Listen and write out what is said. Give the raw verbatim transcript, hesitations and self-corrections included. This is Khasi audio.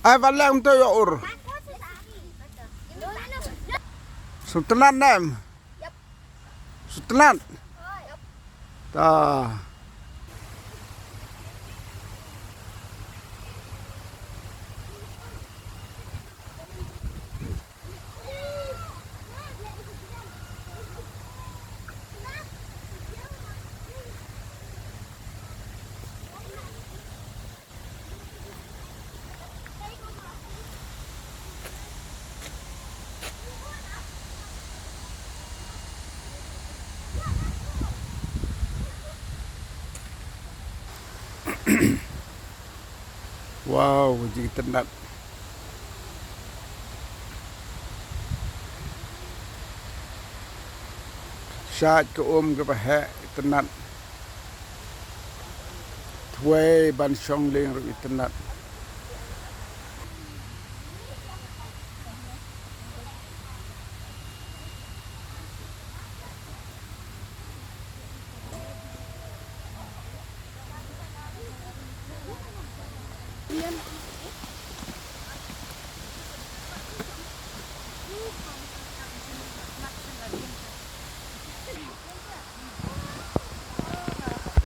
Ai, ba leng to ya ur. Sultanat nem. Sultanat. Ta. Wow, jingtynat. Shait ka um kaba heh, tynat. Twei ban shong lieng ruh i tynat.